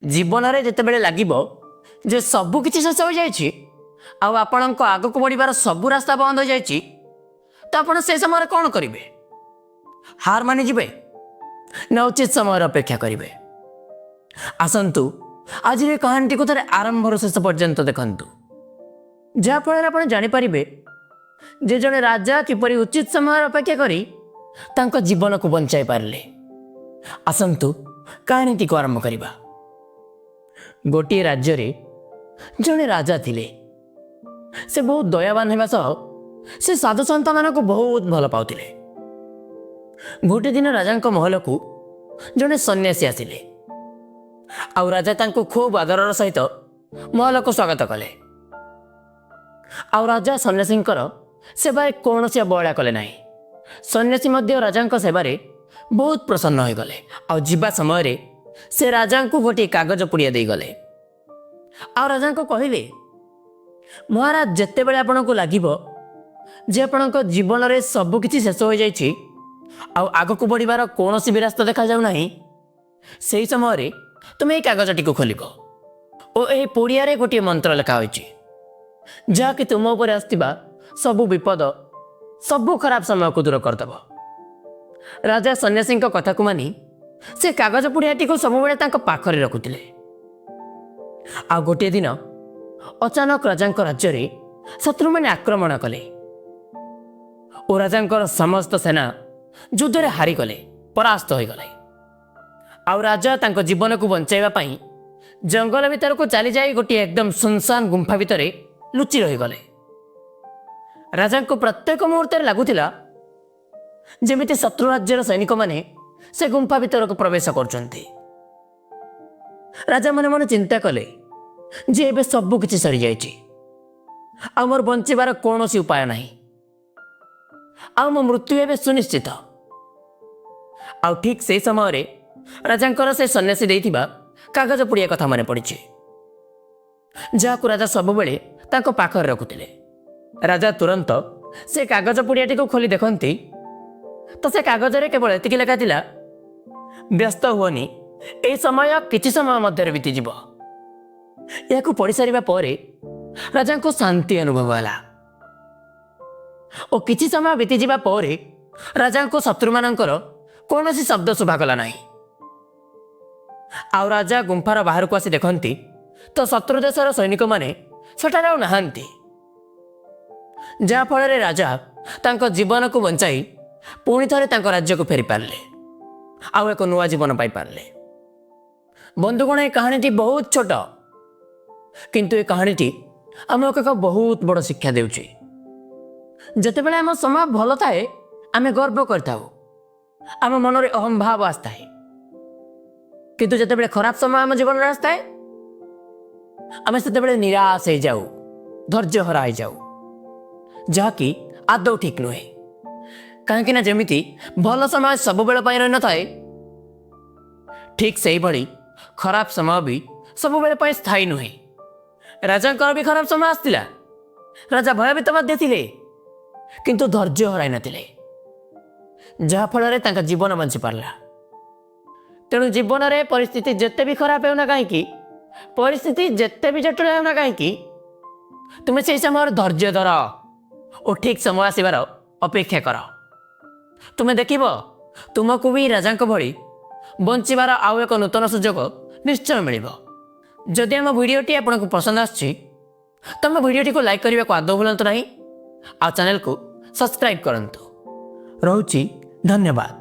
ଜୀବନରେ ଯେତେବେଳେ ଲାଗିବ ଯେ ସବୁ କିଛି ଶେଷ ହୋଇଯାଇଛି ଆଉ ଆପଣଙ୍କ ଆଗକୁ ବଢ଼ିବାର ସବୁ ରାସ୍ତା ବନ୍ଦ ହୋଇଯାଇଛି, ତ ଆପଣ ସେ ସମୟରେ କ'ଣ କରିବେ? ହାର ମାନିଯିବେ ନା ଉଚିତ ସମୟର ଅପେକ୍ଷା କରିବେ? ଆସନ୍ତୁ, ଆଜିର ଏ କାହାଣୀଟିକୁ ଥରେ ଆରମ୍ଭରୁ ଶେଷ ପର୍ଯ୍ୟନ୍ତ ଦେଖନ୍ତୁ, ଯାହାଫଳରେ ଆପଣ ଜାଣିପାରିବେ ଯେ ଜଣେ ରାଜା କିପରି ଉଚିତ ସମୟର ଅପେକ୍ଷା କରି ତାଙ୍କ ଜୀବନକୁ ବଞ୍ଚାଇ ପାରିଲେ। ଆସନ୍ତୁ, କାହାଣୀଟିକୁ ଆରମ୍ଭ କରିବା। ଗୋଟିଏ ରାଜ୍ୟରେ ଜଣେ ରାଜା ଥିଲେ। ସେ ବହୁତ ଦୟାବାନ ହେବା ସହ ସେ ସାଧୁ ସନ୍ଥମାନଙ୍କୁ ବହୁତ ଭଲ ପାଉଥିଲେ। ଗୋଟିଏ ଦିନ ରାଜାଙ୍କ ମହଲକୁ ଜଣେ ସନ୍ନ୍ୟାସୀ ଆସିଲେ ଆଉ ରାଜା ତାଙ୍କୁ ଖୁବ୍ ଆଦରର ସହିତ ମହଲକୁ ସ୍ୱାଗତ କଲେ। ଆଉ ରାଜା ସନ୍ନ୍ୟାସୀଙ୍କର ସେବାରେ କୌଣସି ଅବହେଳା କଲେ ନାହିଁ। ସନ୍ନ୍ୟାସୀ ମଧ୍ୟ ରାଜାଙ୍କ ସେବାରେ ବହୁତ ପ୍ରସନ୍ନ ହୋଇଗଲେ। ଆଉ ଯିବା ସମୟରେ ସେ ରାଜାଙ୍କୁ ଗୋଟିଏ କାଗଜ ପୁଡ଼ିଆ ଦେଇଗଲେ ଆଉ ରାଜାଙ୍କୁ କହିଲେ, "ମହାରାଜ, ଯେତେବେଳେ ଆପଣଙ୍କୁ ଲାଗିବ ଯେ ଆପଣଙ୍କ ଜୀବନରେ ସବୁ କିଛି ଶେଷ ହୋଇଯାଇଛି ଆଉ ଆଗକୁ ବଢ଼ିବାର କୌଣସି ବି ରାସ୍ତା ଦେଖାଯାଉ ନାହିଁ, ସେହି ସମୟରେ ତୁମେ ଏହି କାଗଜଟିକୁ ଖୋଲିବ ଓ ଏହି ପୁଡ଼ିଆରେ ଗୋଟିଏ ମନ୍ତ୍ର ଲେଖା ହୋଇଛି, ଯାହାକି ତୁମ ଉପରେ ଆସିଥିବା ସବୁ ବିପଦ, ସବୁ ଖରାପ ସମୟକୁ ଦୂର କରିଦେବ।" ରାଜା ସନ୍ନ୍ୟାସୀଙ୍କ କଥାକୁ ମାନି ସେ କାଗଜ ପୁଡ଼ିଆଟିକୁ ସବୁବେଳେ ତାଙ୍କ ପାଖରେ ରଖୁଥିଲେ। ଆଉ ଗୋଟିଏ ଦିନ ଅଚାନକ ରାଜାଙ୍କ ରାଜ୍ୟରେ ଶତ୍ରୁମାନେ ଆକ୍ରମଣ କଲେ ଓ ରାଜାଙ୍କର ସମସ୍ତ ସେନା ଯୁଦ୍ଧରେ ହାରିଗଲେ, ପରାସ୍ତ ହୋଇଗଲେ। ଆଉ ରାଜା ତାଙ୍କ ଜୀବନକୁ ବଞ୍ଚାଇବା ପାଇଁ ଜଙ୍ଗଲ ଭିତରକୁ ଚାଲିଯାଇ ଗୋଟିଏ ଏକଦମ ସୁନସାନ ଗୁମ୍ଫା ଭିତରେ ଲୁଚି ରହିଗଲେ। ରାଜାଙ୍କୁ ପ୍ରତ୍ୟେକ ମୁହୂର୍ତ୍ତରେ ଲାଗୁଥିଲା ଯେମିତି ଶତ୍ରୁ ରାଜ୍ୟର ସୈନିକମାନେ ସେ ଗୁମ୍ଫା ଭିତରକୁ ପ୍ରବେଶ କରୁଛନ୍ତି। ରାଜା ମନେ ମନେ ଚିନ୍ତା କଲେ ଯେ ଏବେ ସବୁ କିଛି ସରିଯାଇଛି ଆଉ ମୋର ବଞ୍ଚିବାର କୌଣସି ଉପାୟ ନାହିଁ ଆଉ ମୋ ମୃତ୍ୟୁ ଏବେ ସୁନିଶ୍ଚିତ। ଆଉ ଠିକ୍ ସେଇ ସମୟରେ ରାଜାଙ୍କର ସେ ସନ୍ନ୍ୟାସୀ ଦେଇଥିବା କାଗଜ ପୁଡ଼ିଆ କଥା ମନେ ପଡ଼ିଛି, ଯାହାକୁ ରାଜା ସବୁବେଳେ ତାଙ୍କ ପାଖରେ ରଖୁଥିଲେ। ରାଜା ତୁରନ୍ତ ସେ କାଗଜ ପୁଡ଼ିଆଟିକୁ ଖୋଲି ଦେଖନ୍ତି ତ ସେ କାଗଜରେ କେବଳ ଏତିକି ଲେଖା ଥିଲା, "ବ୍ୟସ୍ତ ହୁଅନି, ଏହି ସମୟ କିଛି ସମୟ ମଧ୍ୟରେ ବିତିଯିବ।" ଏହାକୁ ପଢ଼ି ସାରିବା ପରେ ରାଜାଙ୍କୁ ଶାନ୍ତି ଅନୁଭବ ହେଲା ଓ କିଛି ସମୟ ବିତିଯିବା ପରେ ରାଜାଙ୍କୁ ଶତ୍ରୁମାନଙ୍କର କୌଣସି ଶବ୍ଦ ଶୁଭାଗଲା ନାହିଁ। ଆଉ ରାଜା ଗୁମ୍ଫାର ବାହାରକୁ ଆସି ଦେଖନ୍ତି ତ ଶତ୍ରୁ ଦେଶର ସୈନିକମାନେ ସେଠାରେ ଆଉ ନାହାନ୍ତି, ଯାହାଫଳରେ ରାଜା ତାଙ୍କ ଜୀବନକୁ ବଞ୍ଚାଇ ପୁଣି ଥରେ ତାଙ୍କ ରାଜ୍ୟକୁ ଫେରି ପାରିଲେ ଆଉ ଏକ ନୂଆ ଜୀବନ ପାଇପାରିଲେ। ବନ୍ଧୁଗଣ, ଏ କାହାଣୀଟି ବହୁତ ଛୋଟ, କିନ୍ତୁ ଏ କାହାଣୀଟି ଆମକୁ ଏକ ବହୁତ ବଡ଼ ଶିକ୍ଷା ଦେଉଛି। ଯେତେବେଳେ ଆମ ସମୟ ଭଲ ଥାଏ, ଆମେ ଗର୍ବ କରିଥାଉ, ଆମ ମନରେ ଅହମ୍ଭାବ ଆସିଥାଏ। କିନ୍ତୁ ଯେତେବେଳେ ଖରାପ ସମୟ ଆମ ଜୀବନରେ ଆସିଥାଏ, ଆମେ ସେତେବେଳେ ନିରାଶ ହେଇଯାଉ, ଧୈର୍ଯ୍ୟ ହରା ହେଇଯାଉ, ଯାହାକି ଆଦୌ ଠିକ୍ ନୁହେଁ। କାହିଁକି ନା ଯେମିତି ଭଲ ସମୟ ସବୁବେଳ ପାଇଁ ରହିନଥାଏ, ଠିକ୍ ସେଇଭଳି ଖରାପ ସମୟ ବି ସବୁବେଳେ ପାଇଁ ସ୍ଥାୟୀ ନୁହେଁ। ରାଜାଙ୍କର ବି ଖରାପ ସମୟ ଆସିଥିଲା। ରାଜା ଭୟଭୀତ ମଧ୍ୟ ଥିଲେ, କିନ୍ତୁ ଧୈର୍ଯ୍ୟ ହରାଇ ନଥିଲେ, ଯାହାଫଳରେ ତାଙ୍କ ଜୀବନ ବଞ୍ଚିପାରିଲା। ତେଣୁ ଜୀବନରେ ପରିସ୍ଥିତି ଯେତେ ବି ଖରାପ ହେଉନା କାହିଁକି, ପରିସ୍ଥିତି ଯେତେ ବି ଜଟିଳ ହେଉନା କାହିଁକି, ତୁମେ ସେଇ ସମୟରେ ଧୈର୍ଯ୍ୟ ଧର ଓ ଠିକ୍ ସମୟ ଆସିବାର ଅପେକ୍ଷା କର। ତୁମେ ଦେଖିବ, ତୁମକୁ ବି ରାଜାଙ୍କ ଭଳି ବଞ୍ଚିବାର ଆଉ ଏକ ନୂତନ ସୁଯୋଗ ନିଶ୍ଚୟ ମିଳିବ। ଯଦି ଆମ ଭିଡ଼ିଓଟି ଆପଣଙ୍କୁ ପସନ୍ଦ ଆସୁଛି, ତ ଆମ ଭିଡ଼ିଓଟିକୁ ଲାଇକ୍ କରିବାକୁ ଆଦୌ ଭୁଲନ୍ତୁ ନାହିଁ ଆଉ ଚ୍ୟାନେଲକୁ ସବସ୍କ୍ରାଇବ୍ କରନ୍ତୁ। ରହୁଛି, ଧନ୍ୟବାଦ।